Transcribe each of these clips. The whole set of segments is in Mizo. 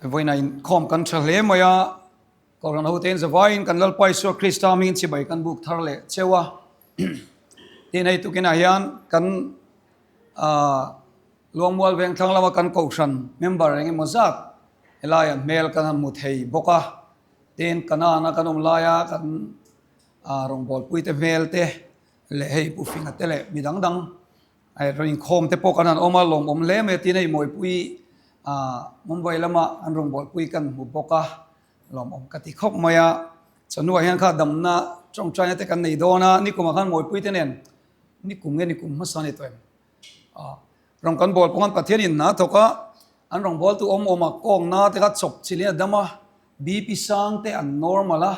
Vawiina inkhawm kan tha hle mai a, Kohhran hotein zavaiin kan Lalpa Isua Krista hmingin chibai kan buk thar leh cheu a. Tin hei tukinah hian kan Luangmual Vengthlang lama kan Kohhran member eng emaw zat helaiah hmel kan han hmu thei bawk a. Tin Kanaan-a kan awm laia kan rawngbawlpuite hmel te leh hei Pu Finga te leh mi dang dang Hei rawn inkhawm te pawh kan han awm a, lawmawm hle mai a tin a inmawipui ah Mumbai lama an rawngbawlpui kan hmu bawk a, lawmawm ka ti khawp mai a. Chawhnuah hian kha damna tawngtaina te kan nei dawn a, nikumah khan mawipui te nen nikum nge nikum hmasa a ni tawh em? Ah rawn kan bawl pawh khan Pathian in hna thawk a, an rawngbawltu awm awm a kawngna te kha chawp chilhin a dam a, BP sang te an normal a,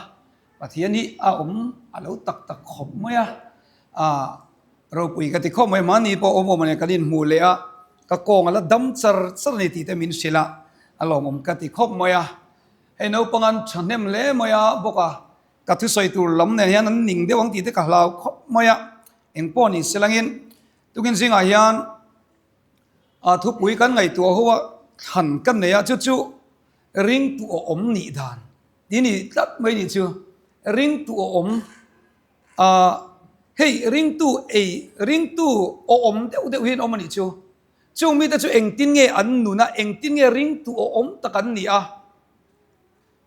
Pathian hi a awm a lo tak tak khawp mai a, ah ropui ka ti khawp mai, mahni pawh awm awm a nia kan inhmuh leh a, ka kawng a la dam char char a ni tih te min hrilh a, a lawmawm ka ti khawp mai a, hei naupang an thahnem hle mai a bawk a, ka thusawi tur lam nen hian an ning deuh ang tih te ka hlau khawp mai a, engpawh ni se langin tukin zingah hian ah thupui kan ngaihtuah ho a thlan ka nei a, chu chu ringtu awm nih dan. Ti ni tlat mai nih chu ringtu a awm a hei ringtu ei ringtu a awm deuh deuh hian awm a nih chu chung mite chu engtin nge an nun a engtin nge ringtu a awm tak an ni a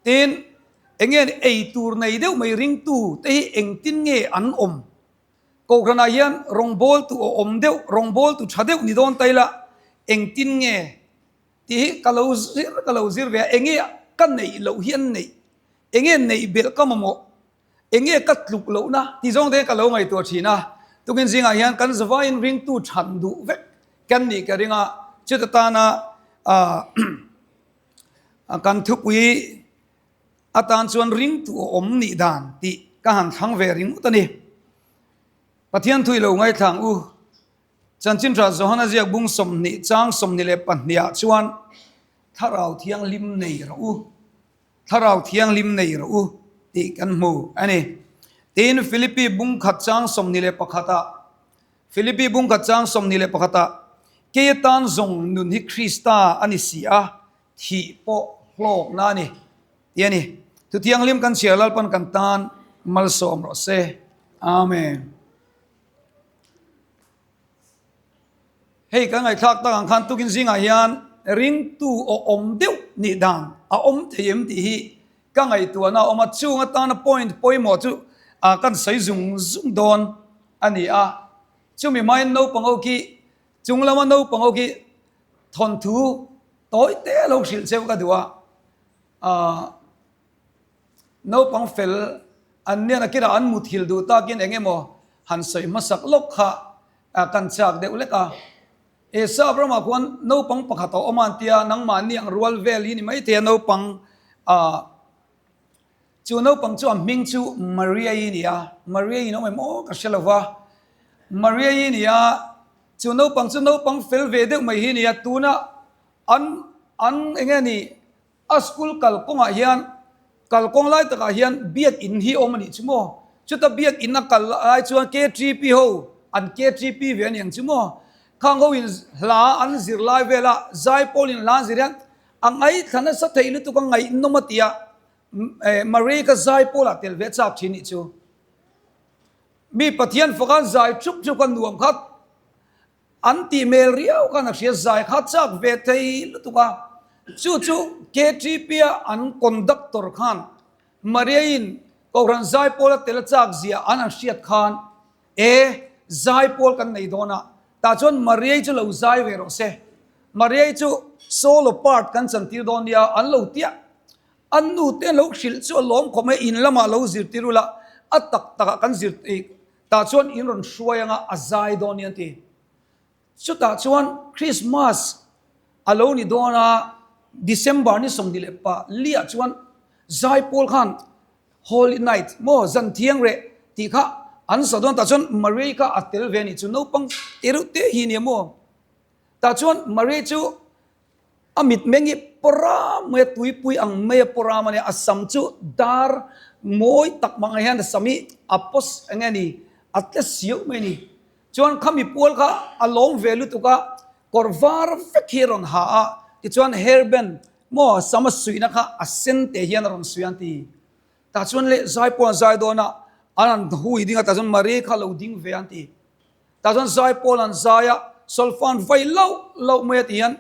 tin eng nge ei tur nei deuh mai ringtu te hi engtin nge an awm kohhranah hian rawngbawltu a awm deuh rawngbawltu tha deuh ni dawn ta ila engtin nge Tih hi ka lo zir ka lo zir ve a, enge ka neih loh hi an neih, enge neih belh ka mamawh, enge ka tluk lohna tih zawng te ka lo ngaihtuah thin a. Tukin zingah hian kan zavaiin ringtu chhan duh vek kan nih ka ring a, chuta tana kan thupui atan chuan ringtu a awm nih dan tih ka han thlang ve ringawt a ni. Pathian thu i lo ngaithlang u. Chanchin Tha Johana ziak bung 20 chang 22 ah chuan Thlarau Thianghlim nei rawh u, Thlarau Thianghlim nei rawh u tih kan hmu a ni. Tin, Philippi bung khat chang 21 ah, Philippi bung khat chang 21 ah, Kei atan zawng nun hi Krista a ni si a, thih pawh hlawkna a ni tih a ni. Thu Thianghlim kan chhiar Lalpan kan tan malsawm rawh se. Amen. Hei kan ngaihthlak tak ang khan tukin zingah hian ringtu aw awm deuh nih dan a awm thei em tih hi ka ngaihtuahna a awm a, chung atana point pawimawh chu kan sawi zung zung dawn a ni a. Chumi hmain naupang ho khi chung lama naupang ho khi thawnthu tawi te lo hrilh cheu ka duh a. Naupang fel an nia nakinah an muthilh duh takin eng emaw han sawi hmasak lawk kha kan chak deuh lek a. Esau ramah khuan naupang pakhat a awm a an tia, nangmahni ang rual vel hi ni maithei a naupang chu naupang chu a hming chu Maria-i ni a, Maria-i in awm em aw ka hre lo va, Maria-i ni a, chu naupang chu naupang fel ve deuh mai hi ni a, tuna an an eng nge ni A school kal kawngah hian kal kawng lai takah hian biak in hi awm a nih chu maw? Chuta biak in a kal lai chuan KTP ho an KTP ve a ni ang chu maw? Khang ho in hla an zir lai vela zaipawl in hla an zir hian a ngaithla nasa thei lutuk a ngaihnawm a ti a, Marie kha zaipawl ah tel ve a chak thin nih chu. Mi Pathian faka an zai thup thup kha nuam kha An tih hmel riau khan a hria zai kha chak ve thei lutuk a, chu chu KTP a an conductor khan Maria-in Kohhran zaipawl a tel a chak zia an han hriat khan e zaipawl kan nei dawn a, tah chuan Maria-i chu lo zai ve rawh se, Maria-i chu solo part kan chantir dawn nia an lo tia, an nu te lo hrilh chu a lawm khawp mai, in lamah lo zirtir ula a tak takah kan zir Tah chuan in rawn hruai anga a zai dawn ni an ti. Chutah chuan Christmas a lo ni dawn a, December ni 24 ah chuan zaipawl khan Holy Night maw zan thiang reh tih kha an sa dawn. Tah chuan Maria kha a tel ve a nih chu, naupang te reuh te hi nia maw. Tah chuan Maria chu A mitmeng hi pawram mai a, tuipui ang mai a pawram a nia, a sam chu dar mawi tak mang ah hian a sam hi a paws eng nge ni a tle siau mai a ni. Chuan khami pual kha a lawm ve lutuk a, kawr var vek hi a rawn ha a, tichuan hair band Maw sam a suihna kha a sen teh hian a rawn suih an ti. Tah chuan leh zai pawh an zai dawn a, an han hui ding a, tah chuan Maria kha lo ding ve an ti. Tah chuan zai pawl an zai a, solfa an vai loh loh mai a ti hian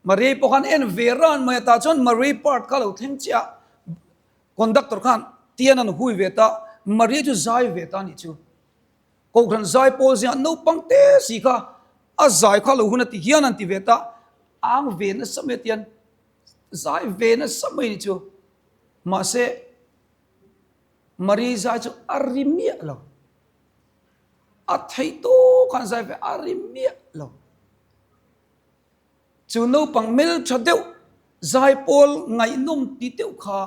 Maria pawh khan en ve ran mai a, tah chuan Maria part kha lo thleng chiah a, conductor khan tian an hui ve ta, Maria chu zai ve ta a nih chu. Kohhran zai pawl zingah naupang te si kha a zai kha lo hun a ti hian an ti ve ta, a ang ve nasa mai a tian zai ve nasa mai a nih chu. Mahse, Maria zai chu a ri miah lo. A theih tawk khan zai ve a ri miah lo. Chu naupang hmeltha deuh zai pawl ngaihnawm ti deuh kha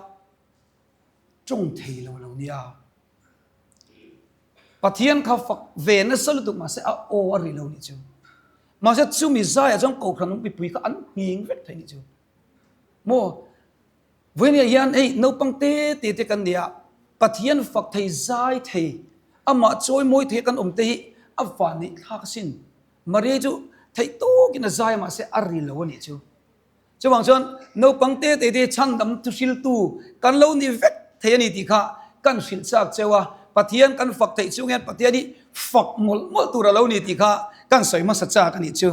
tawng thei lo lo nia. Pathian kha fak ve nasa lutuk mahse a aw a ri lo nih chu. Mahse chumi zaiah chuan Kohhran mipui kha an nghing vek thei nih chu. Maw? Vawinia hian hei naupang te te te kan nia, Pathian fak thei zai thei, amah chawi mawi thei kan awm te hi a vanneih thlak asin. Maria chu theih tawkin a zai mahse a ri lo a nih chu. Chuvang chuan naupang te te te chhandam thuhriltu kan lo ni vek thei a ni tih kha kan hrilh chak cheu a, Pathian kan fak theih chung hian Pathian hi fak mawlh mawlh tur a lo ni tih kha kan sawi hmasa chak a nih chu.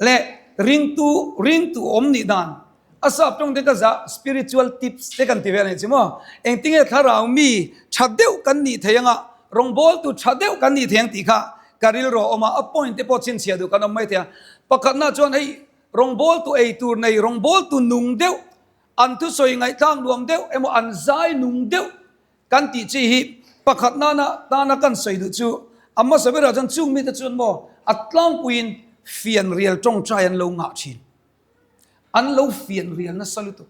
Leh ringtu ringtu awm nih dan A sap tawng te ka zah spiritual tips te kan ti vel a nih chu maw? Engtinge thlarau mi tha deuh kan nih thei anga rawngbawltu tha deuh kan nih thei ang tih kha ka rilru a awm a, a point te pawh chhinchhiah duh kan awm mai thei a. Pakhatna chuan hei rawngbawltu ei tur nei, rawngbawltu nung deuh, an thusawi ngaihthlak nuam deuh emaw an zai nung deuh kan tih chi hi pakhat nana tana kan sawi duh chu a hmasa berah chuan chung mite chuan maw a tlangpuiin fianrial tawngtai an lo ngah thin. An lo fianrial nasa lutuk.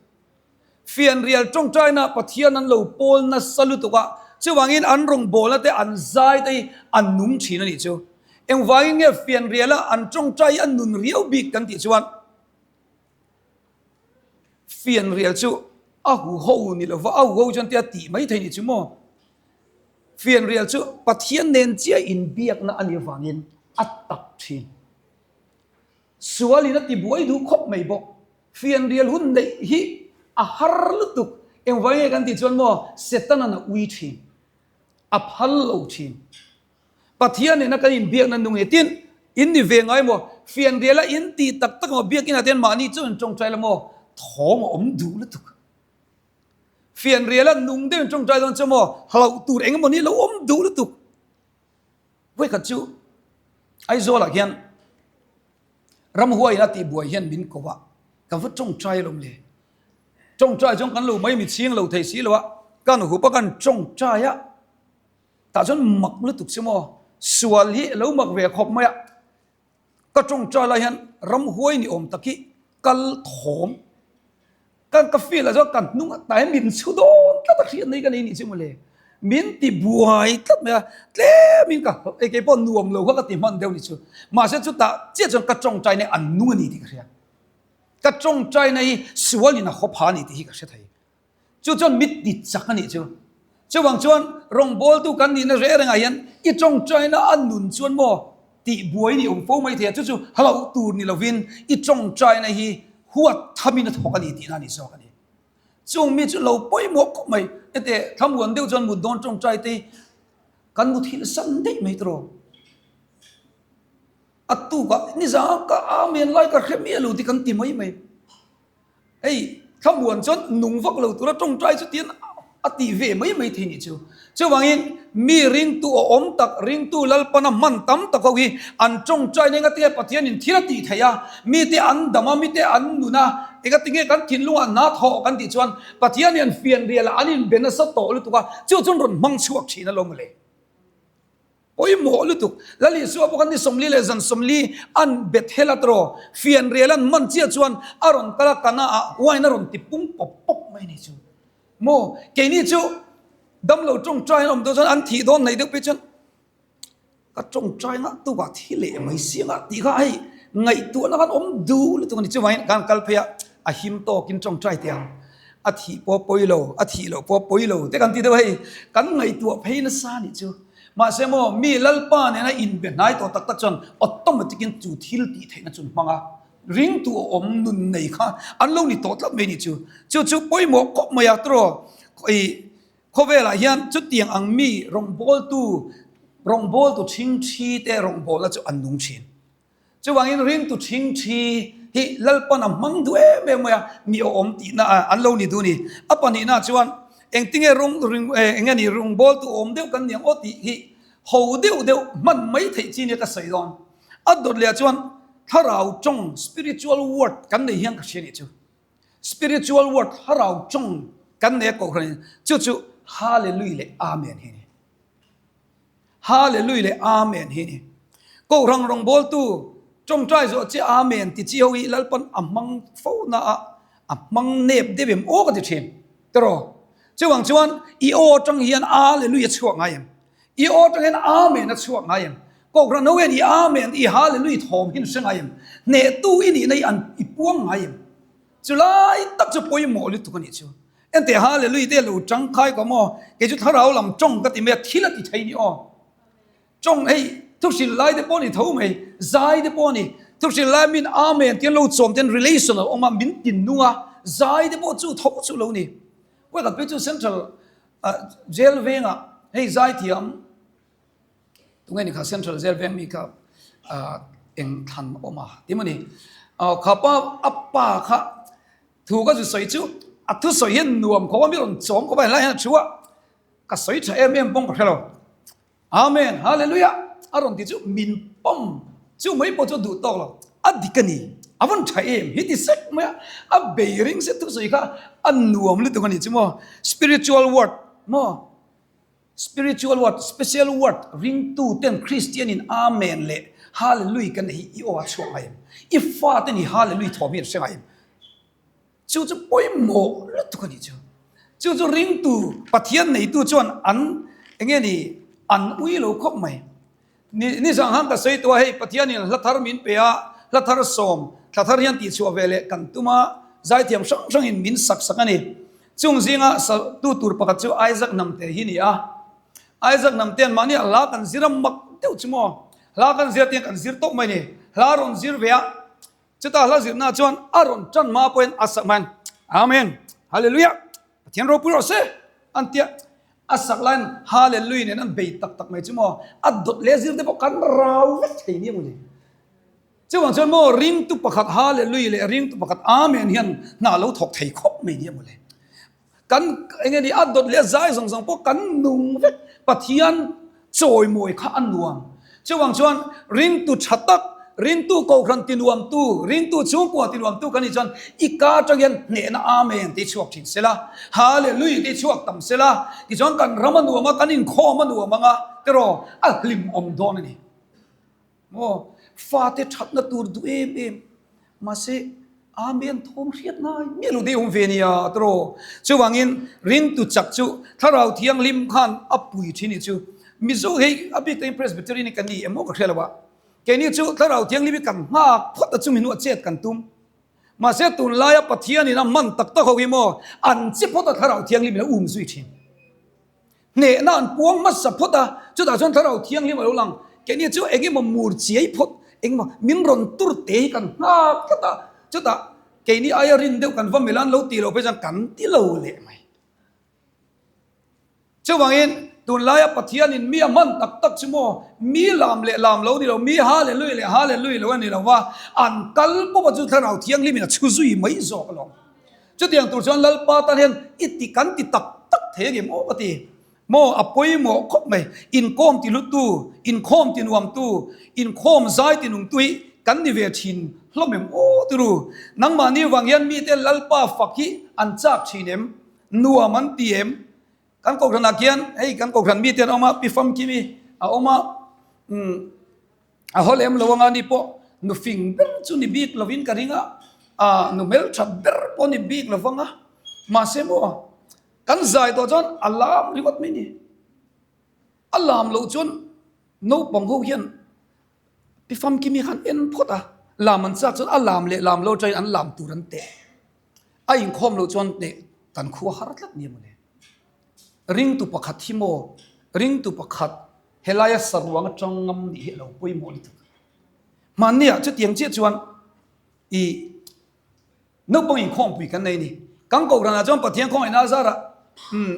Fianrial tawngtaina Pathian an lo pawl nasa lutuk a, chuvangin an rawngbawlna te an zai te hi a nung thin a nih chu. Engvangin nge fianriala an tawngtai hi a nun riau bik kan tih chuan fianrial chu a huho ni lova, a huho chuan tia tih mai thei nih chu maw? Fianrial chu Pathian nen chiah inbiakna a nih avangin a tak thin. Sualin a ti buai duh khawp mai bawk. Fianrial hun neih hi a har lutuk. Engvai nge kan tih chuan maw Setanan a ui thin. A phal lo thin. Pathian nena kan inbiakna nung hi tin in ni ve ngai maw? Fianriala in tih tak tak maw biakinah te hian mahni chu in tawngtai la maw? Thawm a awm duh lutuk. Fianriala nung deuh in tawngtai dawn chu maw hlauh tur eng emaw ni lo awm duh lutuk. Vawikhat chu Aizawlah hian ramhuaiin a tihbuai hian min ko a, ka va tawngtai alawm le. Tawngtai chuan kan lo mai mi chhing lo thei si lo a, kan hup a kan tawngtai a, tah chuan mak lutuk si maw, sual hi a lo mak ve khawp mai a. Ka tawngtai lai hian ramhuai ni awm tak hi kal thawm ka ka feel ah chuan ka hnung ah tah hian min chhu dawn tlat a hriat nei ka nei nih chu mawle min ti buai tlat mai a tlem in ka hei keipawh nuam lo kha ka ti hman deuh nih chu mahse chutah chiah chuan ka tawngtai na hi an nung a ni tih ka hria ka tawngtai na hi sual in a haw pha a ni tih hi ka hre thei. Chu chuan mit ti chak a nih chu. Chuvang chuan rawngbawltu kan nihna reh rengah hian i tawngtaina a nun chuan maw tih buai ni awm fo mai thei a, chu chu hlauh tur ni lovin i tawngtaina hi huat thamin a thawk a ni tihna a ni zawk a ni. Chung mi chu lo pawimawh khawp mai. Hete thlamuan deuh chuan mut dawn tawngtai te hi kan muthilh san daih mai tawh. A tukah nizang ka amen lai ka hre miah lo tih kan ti mai mai. Hei, thlamuan chuan nung vak lo tura tawngtai chu tian a tih ve mai mai thei nih chu. Chuvangin mi ringtu a awm tak, ringtu Lalpana hman tam tak ho hi an tawngtai na engatinge Pathianin thil a tih theih a, mite an dam a, mite an nun a, engatinge kan thinlungah hna thawh kan tih chuan Pathian hian fianrialah an inbe nasa tawh lutuk a, chu chuan rawn hmang chhuak thin alawm le. Pawimawh lutuk. Lal Isua pawh khan ni 40 leh zan 40 an Bethel a tawh fianrial an man chiah chuan a rawn kal a, Kana ah wine a rawn ti pung pawp pawp mai ni chu. Maw keini chu damlo tawngtai an awm dawn chuan an thih dawn hnaih deuh phei chuan ka tawngtai ngah tukah thi leh mai si anga tih kha hei ngaihtuahna khan awm duh lutuk a ni. Chuvangin kan kal phei a, a him tawkin tawngtai teh ang. A thih pawh pawi lo, a thih loh pawh pawi lo te kan ti deuh hei kan ngaihtuah phei nasa nih chu. Mahse maw mi Lalpa nena inbe hnai tawh tak tak chuan automatic in chu thil tih theihna chu an hmang a. Ringtu awm nun nei kha an lo ni tawh tlat mai ni chu. Chu chu pawimawh khawp mai a tiraw i khawvelah hian chutiang ang mi rawngbawltu rawngbawltu ṭhingṭhi te rawngbawlna chu an nung ṭhin. Chuvangin ringtu ṭhingṭhi hi Lalpan a hmang duh em em mai a, mi awm tihna an lo ni duh a ni. A pahnihna chuan engtinge rawng eng nge ni rawngbawltu awm deuh kan ni ang aw tih hi ho deuh deuh hman mai theih chi nia ka sawi dawn. A dawt leh ah chuan thlarau tawng, spiritual word, kan nei hian ka hria nih chu. Spiritual word, thlarau tawng, kan nei a kohhran in chu chu Hallelujah leh Amen hi a ni. Hallelujah leh Amen hi a ni. Kohhran rawngbawltu tawngtai zawh chiah Amen ti chi ho hi Lalpan a hmang fo na a, a hmang nep deuh em aw ka ti thin. Tiraw? Chuvang chuan i aw atang hian Hallelujah chhuak ngai em? I aw atang hian Amen a chhuak ngai em? Kohhran ho hian i Amen, i Hallelujah thawm hi an hre ngai em? Hnehtu i nihna hi an i puang ngai em? Chulai tak chu pawimawh lutuk a nih chu. Enteh Hallelujah te lo tangkai ko maw? Kei chu thlarau lam tawng ka ti mai a, thil a ti thei ni aw. Tawng hei thuhrilh lai te pawh a ni tho mai, zai te pawh a ni. Thuhrilh lai min Amen tih an lo chawm ten relational awm a, min tinnung a, zai te pawh chu tho chu lo ni. Huaikhat phei chu Central Jail vengah hei zaithiam tunge ni kha Central Jail veng mi kha eng thlan awm a ti maw ni. Kha pa a pa kha thu ka zu sawi chu a thusawi hian nuam khawp a mi rawn chawm khawp a helai hian a thu a ka sawi tha em em pawng ka hre lo. Amen Hallelujah a rawn ti chu min pawm chu mai pawh chu a duh tawk lo a dik a ni a vawn tha em hi ti sek mai a a bei ring se thusawi kha a nuam lutuk a ni chu maw spiritual word maw spiritual word special word ringtu ten Christian in Amen leh Hallelujah kan hi i aw a chhuak ngai em i fa ten i Hallelujah thawm hi an hre ngai em. Chu chu pawimawh lutuk a nih chu. Chu chu ringtu Pathian neitu chuan an enge ni an ui lo khawp mai. Ni ni zang han ka sawi tawh a hei Pathianin hla thar min pe a, hla thar sawm thla thar hian tihchhuah ve leh kan tum a, zaithiam hrang hrangin min sak sak a ni. Chung zinga tu tur pakhat chu Isaac Namte hi ni a. Isaac Namte an mahni a hla kan zir a mak deuh chu maw. Hla kan zir tiang kan zir tawp mai ni. Hla rawn zir ve a. Chutah hla zirna chuan a rawn tan hma pawhin a sak hmain, Amen! Hallelujah! Pathian ropui rawh se! an ti a. A sak laiin Hallelujah nen an bei tak tak mai chu maw, a dawt leh zir te pawh kan rau vek thei nia mawni. Chuvang chuan maw ringtu pakhat Hallelujah leh ringtu pakhat Amen hian hna lo thawk thei khawp mai nia mawle. Kan enge ni a dawt leh a zai zawng zawng pawh kan nung vek Pathian chawimawi kha a nuam. Chuvang chuan ringtu tha tak, ringtu kohhran ti nuamtu, ringtu chhungkua ti nuamtu kan nih chuan i ka atang hian hnehna Amen tih chhuak thin sela, Hallelujah tih chhuak tam sela, tichuan kan ram a nuam a, kan inkhawm a nuam ang a, tiraw a hlimawm dawn a ni. Maw? Fate thatna tur duh em em. Mahse, Amen thawm hriat ngai miah lo deuh awm ve nia tiraw? Chuvangin ringtu chak chu Thlarau Thianghlim khan a pui thin nih chu. Mizo hei a bik takin Presbyterian hi ka ni em aw ka hria lo a. Keini chu Thlarau Thianghlim hi kan nghak phawt a chumi hnuah chet kan tum. Mahse tunlaia Pathianin a hman tak tak ho hi maw an che phawt a Thlarau Thianghlim in a um zui thin. Hnehna an puang hmasa phawt a, chutah chuan Thlarau Thianghlim a lo lang. Keini chu eng emaw mur chiai phawt, eng emaw min rawn tur te hi kan nghak tlat a, chutah keini aia rin deuh kan va melh a, an lo tih loh phei chuan kan ti lo leh mai. Chuvangin tunlaia Pathianin mi a hman tak tak chu maw, mi lam leh lam lo ni lo, mi Hallelui leh Hallelui lo a ni lo va, an kal pawp a chu Thlarau Thianghlimin a chhu zui mai zawk alawm. Chutiang tur chuan Lalpa tan hian i ti kan ti tak tak thei a ni maw ka ti. Maw a pawimawh khawp mai. Inkawm ti hlutu, inkhawm ti nuamtu, inkhawm zai ti nungtu hi kan ni ve thin hlawm em aw ti ru. Nangmahni vang hian mite Lalpa fak hi an chak thin em? Nuam an ti em? Kan kohhranah khian hei kan kohhran mite an awm a, Pi Famkimi a awm a, umm. A haw lem lo anga ni pawh nu fing ber chu ni bik lovin ka ring a, ah nu hmeltha ber pawh ni bik lo vang a, mahse maw kan zai tawh chuan a lam ringawt mai ni. A lam loh chuan naupang ho hian pi famkimi khan en phawt a, lam an chak chuan a lam leh lam lo atangin an lam tur an teh. A inkhawm loh chuan teh kan khua har tlat nia mawle. Ringtu pakhat hi maw ringtu pakhat Helaia saruang atang ngam nih hi a lo pawimawh lutuk. Hmanniah chutiang chiah chuan. I naupang inkhawmpui kan nei a ni. Kan kohhranah chuan Pathian khawngaihna a zarah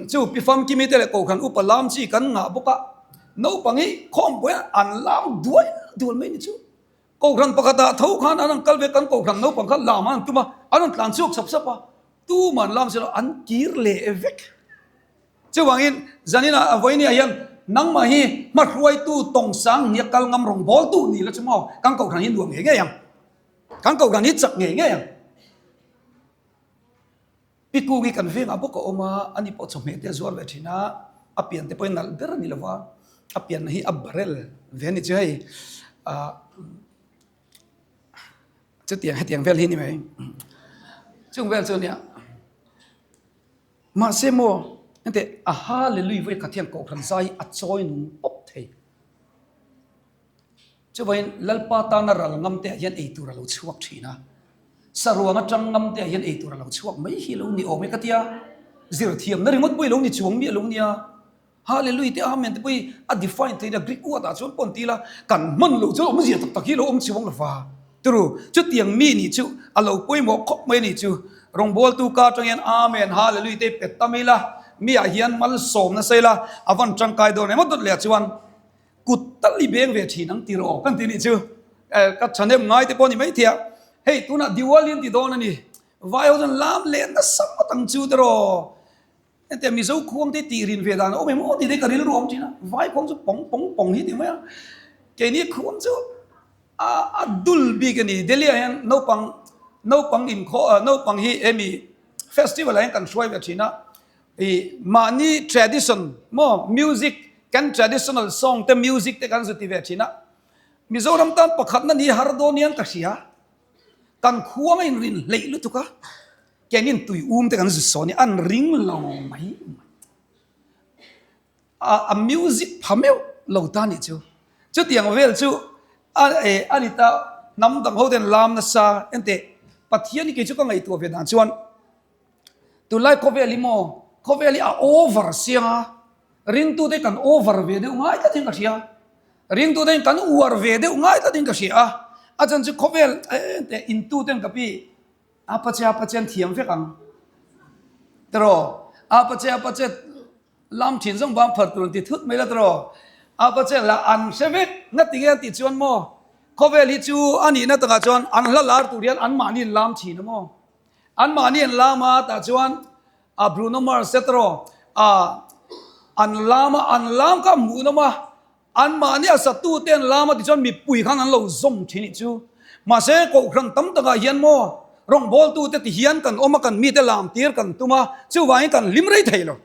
chu pi famkimi te leh kohhran upa lam chi kan ngah bawk a, naupang hi khawmpuiah an lam dual dual mai ni chu. Kohhran pakhatah tho khan an rawn kal ve, kan kohhran naupang kha lam an tum a, an rawn tlan chhuak sap sap a, tuman lam si lo an kir leh vek. Chuvangin zaninah vawinia hian nangmah hi hmahruaitu tawngsang nia kal ngam rawngbawltu ni la chu maw kan kohhran hi nuam ngei ngei ang. Kan kohhran hi chak ngei ngei ang. Pi Kungi kan vengah bawk a awm a, ani pawh chawhmeh te a zuar ve thin a, a pian te pawhin nalh ber a ni lo va, a pianna hi a barel ve a ni chu hei ah chutiang hetiang vel hi a ni mai. Chung vel chu nia. Mahse maw, enteh a Hallelui vawi khat hian Kohhran zai hi a chawi nung pawp thei. Chuvangin Lalpa tana ral ngam te ah hian ei tur a lo chhuak thin a, saruang atang ngam te ah hian ei tur a lo chhuak mai hi lo ni awm e ka tia, zirthiamna ringawt pawh i lo ni chuang miah lo nia. Hallelui te Amen te pawh hi a define theih a, Greek word ah chuan pawh an ti la, kan hman loh chuan awmzia tak tak hi lo awm chuang lo va. Turu, chutiang mi nih chu a lo pawimawh khawp mai a nih chu. Rawngbawltu ka atang hian Amen, Hallelui te hi pet tam ila, mi ah hian malsawm nasa ila, a van tangkai dawn em a dawt leh ah chuan kut tal i beng ve thin ang tiraw kan ti nih chu. Ka thahnem ngai te pawh a ni maithei a, hei tunah Diwali an ti dawn a ni, vai ho chuan lam leh nasa ngawt ang chu tiraw. Hetiang Mizo khuang te tih rin ve dan a awm em aw tih te ka rilru a awm thin a, vai khuang chu pawng pawng pawng hi ti mai a, keini khuang chu a a dul bik a ni. Delhi ah hian naupang naupang inkhawh naupang hi hemi festival ah hian kan hruai ve thin a, ih mahni tradition maw music kan traditional song te music te kan zu ti ve thin a, Mizoram tan pakhatna ni har dawn hian ka hria, kan khuang a inrin hleih lutuk a. Kenin tui um te kan zu sawn hi an ring lo mai mai. A a music pha meuh lo ta nih chu. Chutiang vel chu a e a ni ta hnam dang ho ten lam nasa enteh Pathian hi kei chu ka ngaihtuah ve dan chuan tunlai khawvel hi maw khawvel hi a over siang a ringtute kan over ve deuh ngai tlat in ka hria ringtute kan uar ve deuh ngai tlat in ka hria a a chan chu khawvel enteh intuten ka pi A pache a pache an thiam vek ang. Tiraw? A pache a pache lam thin zawng bang phar tur an ti thut mai la tiraw? A pache la an hre vek nga ti nge an tih chuan maw? Khawvel hi chu a nihna takah chuan an hla lar tur hian anmahni an lam thin a maw? Anmahni an lam a tah chuan a Bruno Mars te tiraw? A an lam a an lam kha a hmuhnawm a. Anmahni a satute an lam a tichuan mipui khan an lo zawm thin ih chu. Mahse, Kohhran tam takah hian maw rawngbawltute ti hian kan awm a, kan mite lam tir kan tum a, chuvangin kan hlim rei thei lo.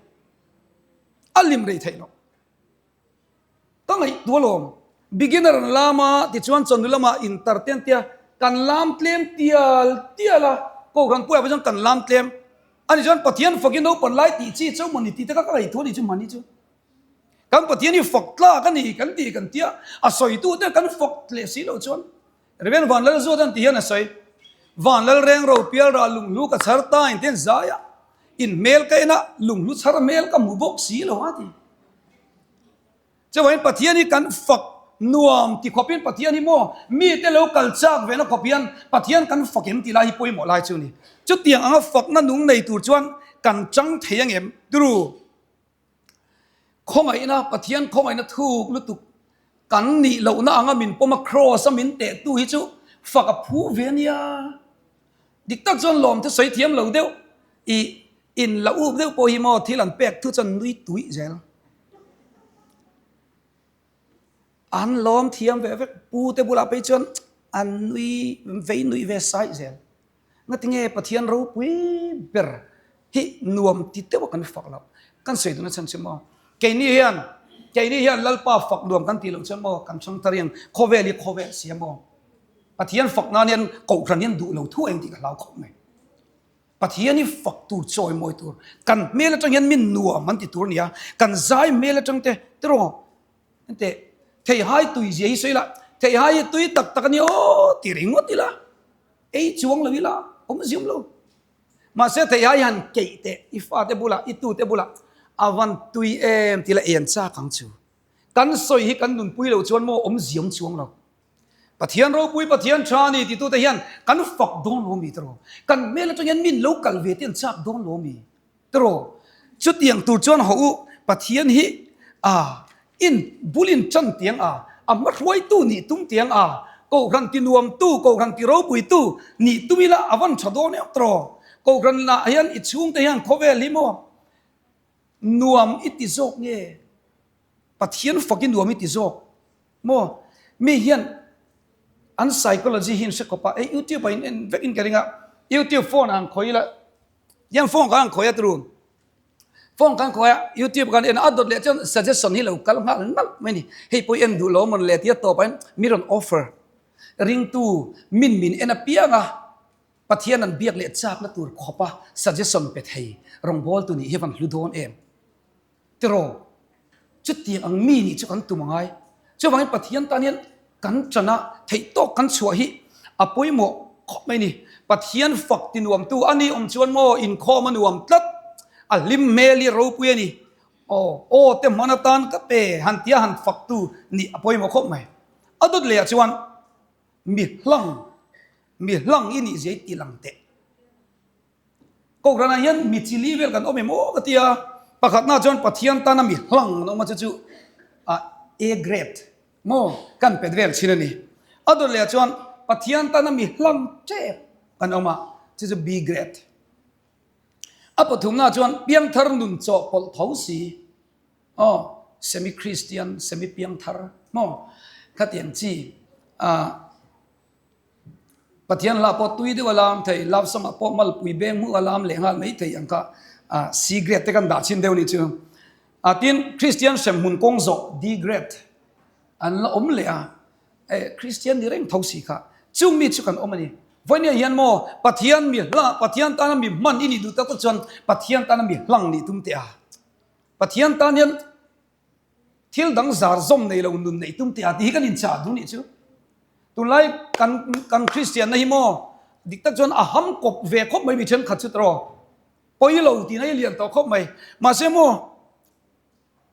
A hlim rei thei lo. Ka ngaihtuah alawm. Beginner an lam a, tichuan chawhnu lamah intar te an tia, kan lam tlem tial tial a, Kohhran puiah pawh chuan kan lam tlem. Ani chuan Pathian fakin naupan lai tih chi chauh mawni tih te kha ka ngaihtuah a nih chu mahni chu. Kan Pathian hi fak tlak a ni kan ti kan tia, a sawitu te kan fak leh si loh chuan Reverend Vanlalzuata an ti hian a sawi, Vanlalreng ro pialra lunghlu ka chhar ta in ten zai a, in hmel ka en a, lunghlu chhar hmel ka hmu bawk si lo a ti. Chuvangin Pathian hi kan fak nuam ti khawpin Pathian hi maw mite lo kal chak ve na khawp hian Pathian kan fak em tih lai hi pawimawh lai chu a ni. Chutiang anga fakna nung nei tur chuan kan chang thei angem? Turu. Khawngaihna, Pathian khawngaihna thuk lutuk kan nih lohna anga min pawm a, Kraws a min tehtu hi chu fak a phu ve a nia. Dik tak chuan lawm te sawi thiam lo deuh, i in la up deuh pawh hi maw thil an pek thu chuan nui tuih zel. An lawm thiam ve vek, pu te bulah phei chuan an nui vei nuih ve saih zel. Ngatinge Pathian ropui ber hi nuam ti deuh a kan fak loh? Kan sawi duhna chhan chu maw? Keini hian, keini hian Lalpa fak nuam kan tih loh chuan maw kan chhang tar hian khawvel hi khawvel si a maw? Pathian fak nan hian kohhran hian duh lo thu eng tih ka hlau khawp mai. Pathian hi fak tur, chawimawi tur, kan hmel atang hian min nuam an ti tur a ni a, kan zai hmel atang te tiraw enteh theihai tui zia hi sawi la, theihai hi tui tak tak a ni aw ti ringawt ila. Ei chuang lo ila, awm ziam lo. Mahse theihai han keih teh, i fate bulah, i tute bulah a van tui em tih la en chak ang chu. Kan sawi hi kan nunpui lo chuan maw awm ziam chuang lo. Pathian ropui Pathian tha a ni titute hian kan fak dawn lo mi tiraw? Kan hmel atang hian min lo kal ve te an chak dawn lo mi tiraw? Chutiang tur chuan haw u, Pathian hi a in bul in tan tiang a, a hmahruaitu nih tum tiang a, Kohhran ti nuamtu, Kohhran ti ropuitu nih tum ila a van tha dawn em tiraw? Kohhran lah hian i chhungte hian khawvel hi maw nuam i ti zawk nge? Pathian fak i nuam i ti zawk maw? Mi hian an psychology hi an hre khawp a, hei youtube ah in en vek in ka ring a, youtube phone ah an khawih ila, hian phone kha an khawih a turu, phone kha an khawih a, youtube khan en a, a dawt leh chuan suggestion hi lo kal nghal nalh mai a ni, hei pawh i en duh lo mawn le tia tawp ah hian mi rawn offer, ringtu min min en apiang a, Pathian an biak leh chakna tur khawp a suggestion pe thei rawngbawltu nih hi a van hlu dawn em? Tiraw, chutiang ang mi nih chu kan tum a ngai. Chuvangin Pathian tan hian kan ṭan a, theih tawk kan chhuah hi a pawimawh khawp mai a ni. Pathian fak ti nuamtu a ni awm chuan maw inkhawm a nuam tlat, a hlim hmel hi ropui a ni. Aw, aw te hman atan ka pe han tia han faktu nih a pawimawh khawp mai. A dawt lehah chuan mi hlang, mi hlang i nih zia i ti lang teh. Kohhranah hian mi chili vel kan awm em aw ka ti a, pakhatna chuan Pathian tana mi hlang an awm a chu chu A grade maw kan pet vel thin a ni. A dawt leh ah chuan Pathian tana mi hlang tep kan awm a chu chu B grade. A pathumna chuan piangthar nun chawhpawlh tho si aw semi Christian semi piangthar maw khatiang chi ah Pathian hla pawh tui deuh a lam thei, love song ah pawh malpui beng hmuh a lam leh nghal mai thei ang kha C grade te kan dah chhin deuh nih chu. Tin, Kristian hremhmun kawng zawh D grade an la awm leh a, Kristian ni reng tho si kha chung mi chu kan awm a ni. Vawinia hian maw Pathian mi hla, Pathian tana mi hman i nih duh tak tak chuan Pathian tana mi hlang nih tum teh a. Pathian tan hian Thil dang zar zawm nei lo nun neih tum tih a ti hi kan inchah duh nih chu. Tunlai kan kan Kristianna hi maw dik tak chuan a ham kawp ve khawp mai mi thenkhat chu tawh pawi lo tihna hi lian tawh khawp mai. Mahse maw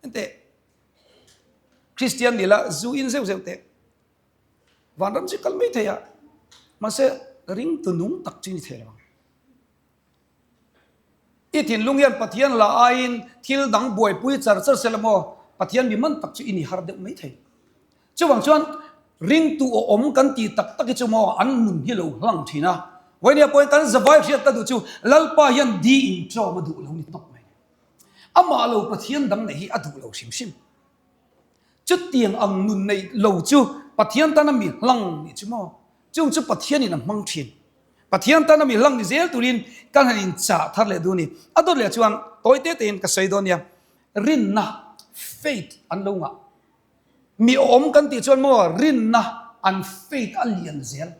enteh Kristian ni la zu in zeuh zeuh teh vanram chu kal mai thei a mahse ringtu nung tak chu ni thei lo ang. I thinlung hian Pathian la aiin thil dang buaipui char char se la maw? Pathian mi man tak chu i ni har deuh mai thei. Chuvang chuan ringtu awm kan tih tak tak hi chu maw an nun hi lo hlang thin a. Vawinia pawhin kan zavai hriat ka duh chu Lalpa hian di inṭawm a duh lo ni tawp mai. Amah lo Pathian dang neih hi a duh lo hrim hrim. Chutiang ang nun neih lo chu Pathian tana mi hlang nih chu maw? Chung chu Pathianin a hmang thin. Pathian tana mi hlang ni zel turin kan han inchah thar leh duh a ni. A dawt leh chuan tawi te tein ka sawi dawn nia, rinna, faith, an lo ngah. Mi awm kan tih chuan maw rinna an faith a lian zel.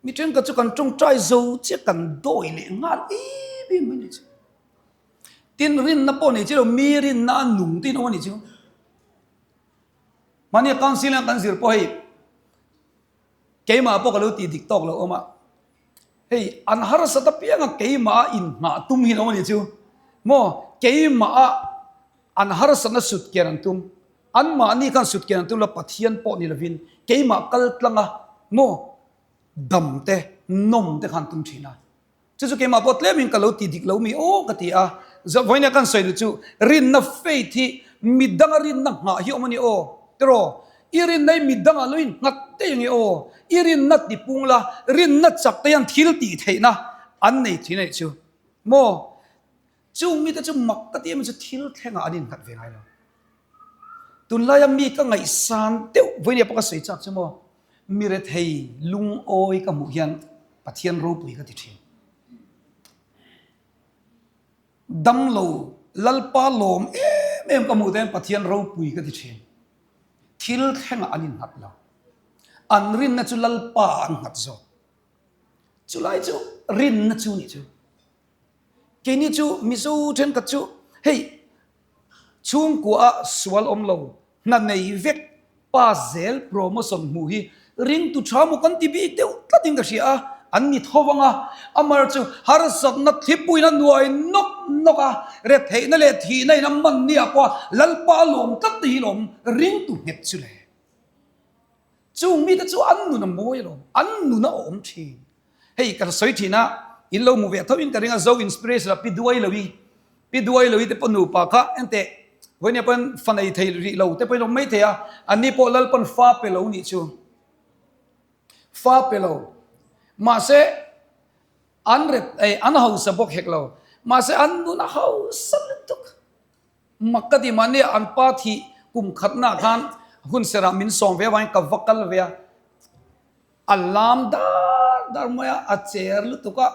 Mi thenkhat chu kan tawngtai zo chiah kan dawi leh nghal em em mai ni chu. Tin rinna pawh nei chi lo mi rinna a nung te in awm a ni chu. Mahni a council a kan zir pawh hei keimah pawh ka lo tih dik tawk lo awm a. Hei an harsat apiang a keimah a inhnah tum hi an awm a ni chu. Maw keimah a an harsatna sut kian an tum. Anmahni khan sut kian an tum lo Pathian pawh ni lovin keimah kal tlang a maw dam te nawm te khan tum thin a. Chu chu keimah pawh tlemin ka lo ti dik lo mi aw ka ti a. Vawiina kan sawi duh chu rinna faith hi midanga rinna nghah hi awm a ni aw. Tiraw? I rinna hi midanga lo innghat daih ang e aw. I rinna tipung la, rinna chak te hian thil tih theihna an nei thin a nih chu. Maw? Chung mite chu mak ka ti em chu thil thlengah an innghat ve ngai lo. Tunlaia mi ka ngaihsan deuh vawinia pawh ka sawi chak chu maw, mi rethei lungawi ka hmuh hian Pathian ropui ka ti thin. Damlo Lalpa lawm em em ka hmuh te hian Pathian ropui ka ti thin. Thil thlengah an innghat lo. An rinna chu Lalpa ah an nghat zawk. Chulai chu rinna chu nih chu. Keini chu Mizo thenkhat chu hei chhungkua a sual awm lo, hna nei vek, pa zel promotion hmuh hi ringtu tha maw kan ti bik deuh tlatin ka hria a, an ni tho vang a, amar chu harsatna thlipuiin a nuai nawk nawk a, retheihna leh thihna in a man ni ah pawh a Lalpa a lawm tlat te hi lawm ringtu nghet chu le. Chung mite chu an nun a mawi alawm, an nun a awm thin. Hei ka sawi thin a, in lo hmu ve tho in ka ring a, Zo Inspiration a pi duai lo i, pi duai lo i te pawh nupa kha enteh vawinia pawn fa nei thei rih lo te pawhin awm mai thei a, anni pawh Lalpan fa pe lo nih chu, fa pe lo. Mahse an ret ei an hausa bawk hek lo, mahse an nun a hausa lutuk. Mak ka ti mahni an pa thih kum khatnaah khan hun serah min sawm ve avangin ka va kal ve a, a lam dar dar mai a, a cher lutuk a,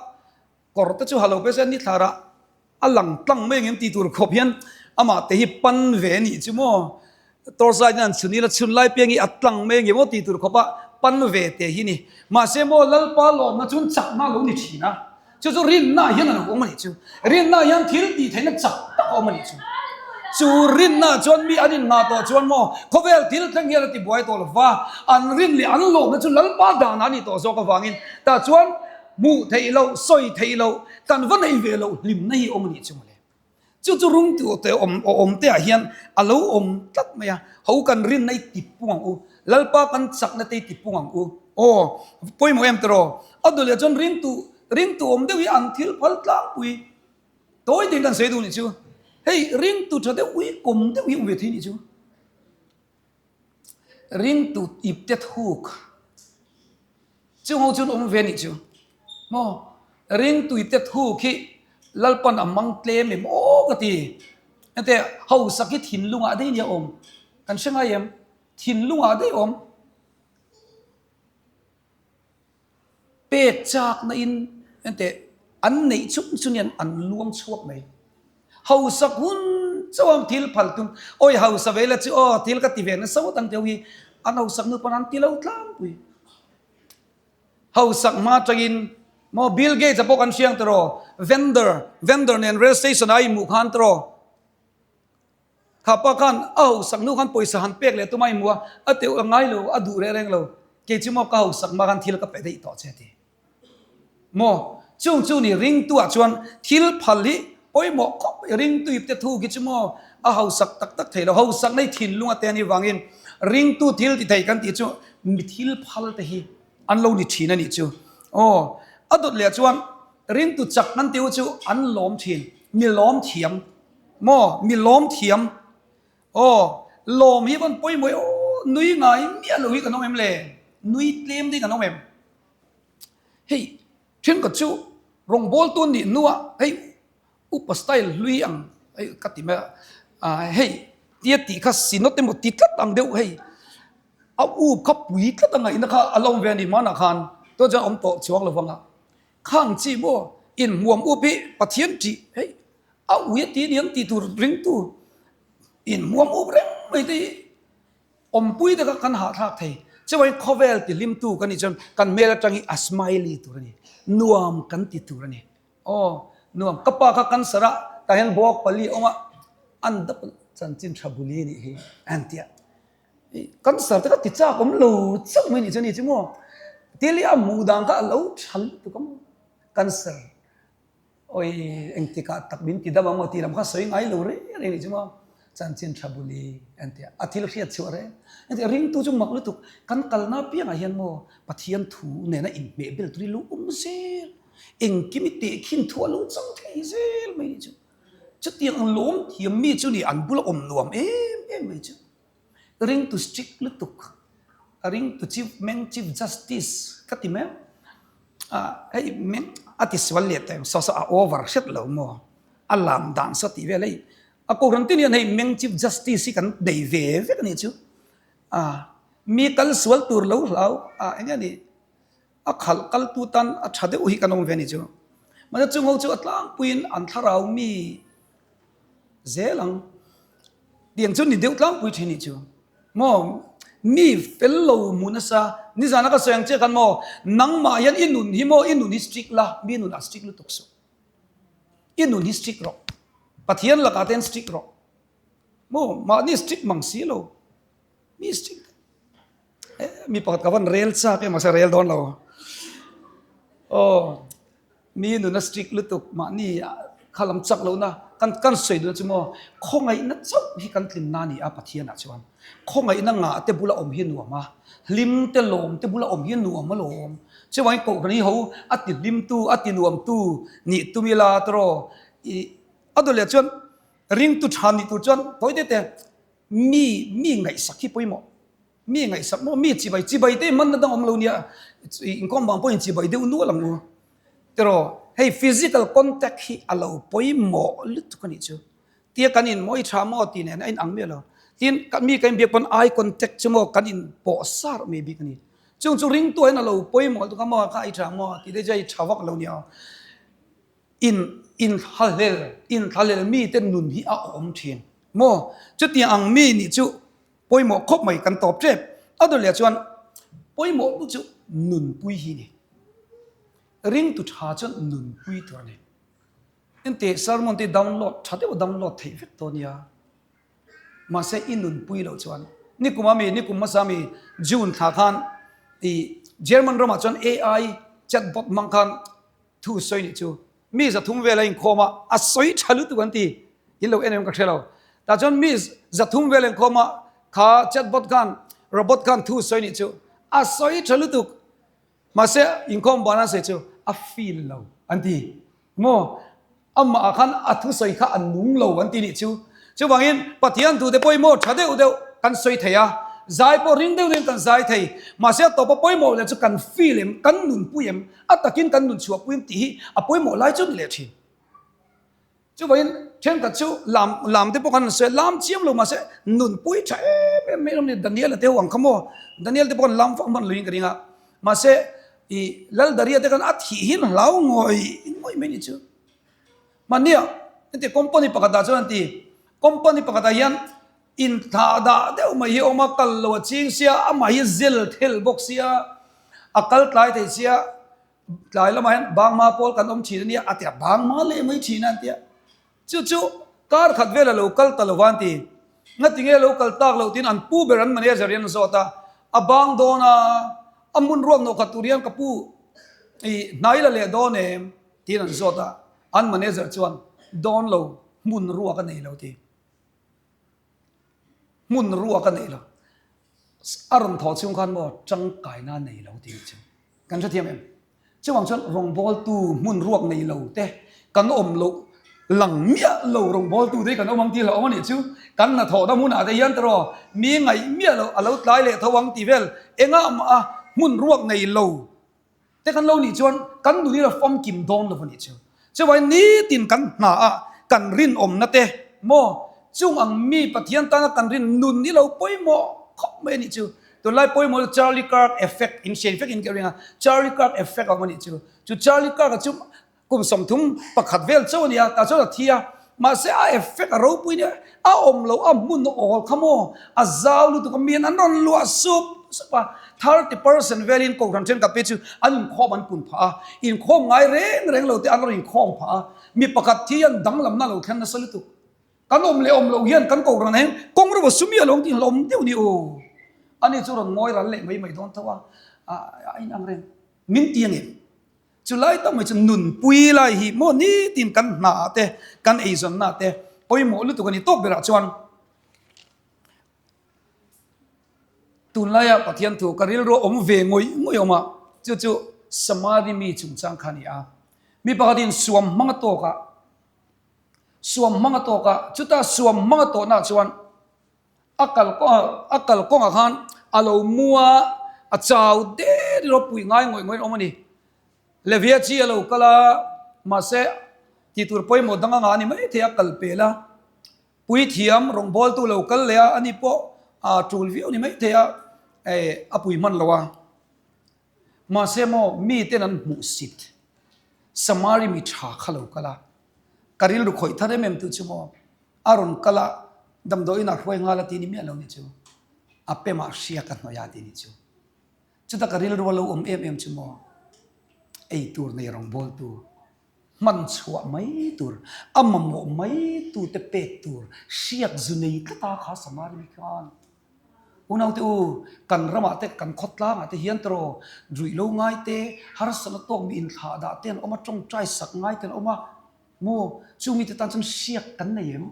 kawr te chu ha lo pe se nithlarah a lang tlang mai ang em tih tur khawp hian amah te hi pan ve a nih chu maw, torch light in an chhun ila chhun lai piang hi a tlang mai ang em aw tih tur khawpa pan ve te hi ni. Mahse maw Lalpa lawmna chuan chakna a lo ni thin a. Chu chu rinna hian a lo awm a nih chu. Rinna hian thil tih theihna chak tak a awm a nih chu. Chu rinna chuan mi an inngah tawh chuan maw khawvel thil thleng hian a ti buai tawh lo va, an rin leh an lawmna chu Lalpa danah a nih tawh zawk avangin tah chuan hmuh theih loh, sawi theih loh, kan va nei ve loh hlimna hi a awm a nih chu mawle. Chu chu rungtu te awm awm te ah hian a lo awm tlat mai a, ho kan rinna i ti pung ang u, Lalpa kan chakna te i ti pung ang u. Aw, pawimawh em tiraw? A duh leh chuan ringtu ringtu awm deuh hi an thil phal tlangpui tawi ding kan sawi duh nih chu. Hei ringtu tha deuh ui kawm deuh hi awm ve thei nih chu. Ringtu ipte thuk. Chung ho chuan awm ve nih chu maw ringtui te thu khi Lalpan a mang tlem em aw ka ti hete hausak hi thinlungah daih nia awm kan hre ngai em thinlungah daih awm pek chakna in hete an neih chung chung hian an luang chhuak mai hausak hun chauh ang thil phal tum awi hausa ve la chu aw thil ka ti ve nasa ngawt ang teuh hi an hausak nu pawn an ti lo tlangpui. Hausak hma atangin maw Bill Gates a pawh kan hriang tiraw vendor vendor nen rail station a inhmuh khan tiraw kha pa khan a hausak hnu khan pawisa han pek leh tum a inhmuh a a teuh a ngai lo a duh reng reng lo kei chu maw ka hausak hma khan thil ka pe daih tawh che a ti. Maw? Chung chu ni ringtuah chuan thil phal hi pawimawh khawp mai. Ringtu ipte thu khi chu maw a hausak tak tak thei lo. Hausak nei thinlung a te anih vangin ringtu thil ti thei kan tih chu mi thil phal te hi an lo ni thin a nih chu. Aw, a dawt leh chuan ringtu chak kan tih chu an lawm thin. Mi lawm thiam. Maw? Mi lawm thiam. Aw, lawm hi vawn pawimawh e aw, nui ngai miah lo hi kan awm em le? Nui tlem te hi kan awm em? Hei thenkhat chu rawngbawltu an nih hnuah hei upa style hlui ang hei ka ti mai a hei tia tih kha synod emaw ti tlat ang deuh hei a up kha pui tlat a ngaihna kha a lo awm ve a ni hmanah khan tuna chuan awm tawh chuang lo vang a khang chi maw inhmuam up hi Pathian tih hei a ui a ti aniang tih tur ringtu inhmuam up reng mai te hi. Awmpui te kha kan hahthlak thei. Chuai khawvel ti hlimtu kan nih chuan kan hmel atang hi a smiley tur a ni. Nuam kan ti tur a ni. Aw, nuam. Ka pa kha cancer a, tah hian bawk pali a awm a, an dap chanchin tha buli a nih hi a han ti a. Cancer te kha ti chak awm lo chauh mai a nih chu a ni chu maw. Thil hi a hmuh dan kha a lo tha lutuk a maw. Cancer. Awi engtikah tak min ti dam ang maw tih lam kha sawi ngai lo reng reng nih chu maw chanchin tha buli an ti a, a thil hriat chhuah reng an ti a, ringtu chu mak lutuk kan kalna apiangah hian maw Pathian thu nena inhmeh bel tur hi lo awm zel, engkim i tehkhin thu a lo chang thei zel mai nih chu, chutiang ang lawm thiam mi chu ni an bula awm nuam em em mai chu. Ringtu strict lutuk, a ringtu chief meng chief justice ka ti mai a, hei meng a ti sual leh tawh em saw saw a over hret lo maw, a lam dan saw tih vel hei a kohhran tin hian hei meng chief justice hi kan nei ve vek a nih chu, a mi kal sual tur lo hlau a eng nge ni a khalh kal tu tan a tha deuh hi kan awm ve a nih chu, mahse chung ho chu a tlangpuiin an thlarau mi. Zel ang. Tiang chu ni deuh tlangpui thin nih chu. Maw mi fel lo hmu nasa nizana ka sawi ang che khan maw nangmah hian i nun hi maw i nun hi strict la mi nun ah strict lutuk suh. I nun hi strict rawh. Pathian lakah te hian strict rawh. Maw mahni strict mang si lo. Mi strict eh mi pakhat ka van rel chak em mahse rel dawn lo. Aw mi nuna strict lutuk mahni. Kha lam chak lohna kan kan sawi duhna chu maw khawngaihna chauh hi kan tlinna a ni a Pathianah chuan. Khawngaihna ngah te bula awm hi nuam a, hlim te lawm te bula awm hi nuam alawm. Chuvangin Kohhran hi ho a ti hlimtu, a ti nuamtu nih tum ila tawraw i a dawh leh chuan ringtu tha nih tur chuan tawi te te mi mi ngaihsak hi pawimawh. Mi ngaihsak maw mi chibai chibai te hmanna dang awm lo nia inkhawm vang pawhin chibai deuh nual ang u. Tiraw hei physical contact hi a lo pawimawh lutuk a nih chu. Tia kan in mawi tha maw tih nen a inang miah lo. Tin mi kan inbiak pawn eye contact chu maw kan inpawh sar mai bik a ni. Chung chu ringtu ah hian a lo pawimawh lutuk a maw kha i tha maw tih te chu a i tha vak lo nia. In inthlahlel inthlahlel mite nun hi a awm thin maw. Chutiang ang mi nih chu Pawimawh khawp mai kan tawp tep. A dawleh chuan pawimawh chu chu nunpui hi ni. Ringtu tha chuan nunpui tur a ni. Engti sermon te download tha deuh download theih vek dawn nia. Mahse i nunpui loh chuan nikum ami nikum hmasa ami June thla khan i German ramah chuan AI chatbot hmang khan thu sawi nih chu Mi 300 vel a inkhawm a, a sawi tha lutuk an ti. In lo en em ka hre lo. Tah chuan mi 300 vel a inkhawm a, kha chatbot khan, robot khan thu sawi nih chu a sawi tha lutuk. Mahse inkhawm ban a sawi chu a feel lo an ti. Maw? Amah ah khan a thusawi kha a nung lo an ti nih chu. Chuvangin Pathian thute pawimawh tha deuh deuh kan sawi thei a, zai pawh ring deuh deuhin kan zai thei. Mahse a tawpa pawimawh leh chu kan feel em, kan nunpui em, a takin kan nun chhuahpui em tih hi a pawimawh lai chu a ni leh thin. Chuvangin thenkhat chu lam lam te pawh kan han sawi a, lam chiam lo mahse nunpui tha em em mai a ni. Daniel-a te ho ang kha maw, Daniel te pawh kan lam vak hman loin ka ring a, mahse ih Laldaria te khan a thih hin hlau ngawih ngawih mai ni chu. Mahnia heti company pakhatah chuan an ti, company pakhatah hian inthlah dah deuh mai hi a awm a, kal lo a ching sia, amah hi zel thel bawk sia, a kal tlai thei sia, tlai lamah hian bangma pawl kan awm thin a nia a ti a, bangma leh mai thin a an ti a, chu chu kar khat vel a lo kal ta lo va an ti, ngatinge lo kal tak loh tiin an pu ber an manager hian an zawt a, a bang dawn a, a hmun ruak nawh khat tur hian ka pu i hnai la leh dawn em? Tiin an zawt a, an manager chuan dawn lo, hmun ruak a nei lo ti. Hmun ruak a nei lo. A rawn thawh chhung khan maw tangkaina a nei lo tih chu kan hrethiam em? Chuvang chuan rawngbawltu hmun ruak nei lo te kan awm loh lang miah lo rawngbawltu te hi kan awm ang tih hlauhawm a nih chu. Kan hnathawhna hmunah te hian tiraw mi ngaih miah loh a lo tlai leh tho ang tih vel engah mah a hmun ruak nei lo Te kan lo nih chuan kan nun hi a famkim dawn lo a nih chu. Chuvangin nitin kan hna ah kan rinawmna te maw chung ang mi Pathian tana kan rin nun hi lo pawimawh khawp mai a nih chu. Tunlai pawimawh chu Charlie Kirk effect in hriat vek in ka ring a, Charlie Kirk effect a awm a nih chu. Chu Charlie Kirk-a chu Kum 31 vel chauh a ni a, tah chuan a thi a, mahse a effect a ropui nia, a awm loh a hmun awl kha maw, a zau lutuk a, miin an rawn luah sup sup a, 30% velin Kohhran thenkhat phei chu an inkhawm an pun phah a, inkhawm ngai reng reng lo te an rawn inkhawm phah a, mi pakhat thi hian danglamna a lo thleng nasa lutuk. Kan awm leh awm loh hian kan Kohhran ah hian kawng ro a su miah lo ang tih hlawm deuh ni u. Ani chu rawn ngawi ral leh mai mai dawn tho a, a inang reng. Min ti angem? Chu lai tak mai chu nunpui lai hi maw nitin kan hna ah te, kan eizawnna ah te pawimawh lutuk a ni tawp berah chuan tunlaia Pathian thu ka rilru a awm ve ngawih ngawih awm a, chu chu Samari mi chungchang kha a ni a. Mi pakhatin suam hmang a tawk a, suam hmang a tawk a, chuta suam hmang a tawhnaah chuan A kal a kal kawngah khan a lo mu a, a chau der ilo puih ngai ngawih ngawih in awm a ni. Levia chi a lo kal a, mahse tih tur pawimawh dang anga a ni maithei a kal pel a. Puithiam rawngbawltu lo kal leh a, ani pawh a tul viau ni maithei a, a pui hman lo a. Mahse maw miten an hmuhsit Samari mi tha kha lo kal a, ka rilru khawih thar em em tu chu maw A rawn kal a, damdawiin a hruai nghal a ti ni miah lo ni chu. A pemah hria ka hnawih a ti ni chu. Chuta ka rilru a lo awm em em chu maw, ei tur nei rawngbawltu, hman chhuah mai tur, a mamawh mai tute pek tur hriak zu nei tlat a kha Samari mi khan. Unaute u, kan ramah te, kan khawtlangah te hian tawh ruih lo ngai te, harsatna tawk mi inthlah dah te an awm a, tawngtai sak ngai te an awm a. Maw? Chung mite tan chuan hriak kan nei em?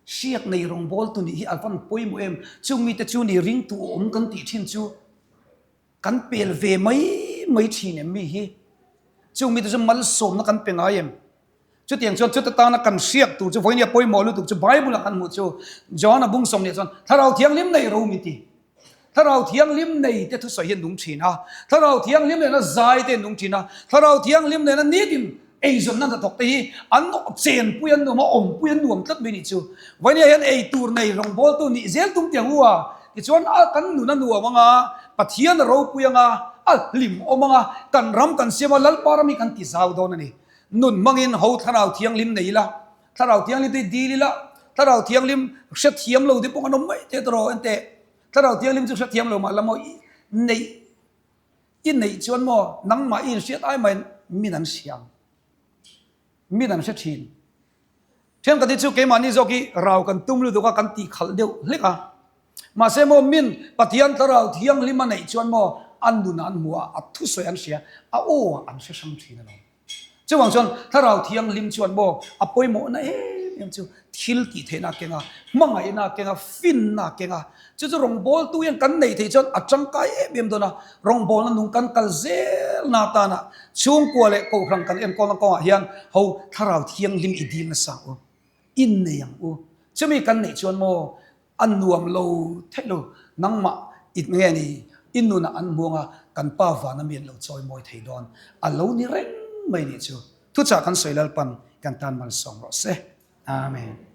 Hriak nei rawngbawltu nih hi a van pawimawh em? Chung mite chu ni ringtu awm kan tih thin chu kan pel ve mai mai thin em mi hi? Chung mite chu malsawmna kan pe ngai em? Chutiang chuan chuta tana kan hriak tur chu vawinia pawimawh lutuk chu Bible-a kan hmuh chu John-a bung sawmnih chuan Thlarau Thianghlim nei ro min ti. Thlarau Thianghlim nei te thusawi hi an nung thin a, Thlarau Thianghlim nena zai te an nung thin a, Thlarau Thianghlim nena nitin eizawnna hnathawk te hi an chenpui an nuam a, awmpui an nuam tlat mai nih chu. Vawinia hian ei tur nei rawngbawltu nih zel tum tiang u a, tichuan a kan nun a nuam ang a, Pathian a ropui ang a, a hlim awm ang a, kan ram kan siam a, Lalpa ram hi kan ti zau dawn a ni. Nun hmangin ho Thlarau Thianghlim nei ila, Thlarau Thianghlim te hi dil ila, Thlarau Thianghlim hrethiam lo te pawh kan awm mai teh tawh enteh, Thlarau Thianghlim chu hrethiam lo mah la maw i neih i neih chuan maw nangmah i inhriat ai maiin min an hria ang, min an hre thin. Thenkhat hi chu keimahni zawk hi rau kan tum lutuk a, kan tih khalh deuh hlek a. Mahse maw min Pathian Thlarau Thianghlim a neih chuan maw a nun an hmu a, a thusawi an hria, a aw ah an hre hrang thin alawm. Chuvang chuan Thlarau Thianghlim chuan maw a pawimawhna em em chu thil tih theihna a keng a, hmangaihna a keng a, finna a keng a. Chu chu rawngbawltu hian kan neih theih chuan a tangkai em em dawn a, rawngbawlna nung kan kal zelna atana chhungkua leh kohhran kan enkawlna kawngah hian ho Thlarau Thianghlim i dil nasa ang u, innei ang u. Chumi kan neih chuan maw A nuam lo theih lo, nangmah i nge ni i nunah an hmuang a, kan pa vana mi an lo chawi mawi thei dawn a lo ni reng mai nih chu. Thuchah kan sawi Lalpan kan tan malsawm rawh se. Amen.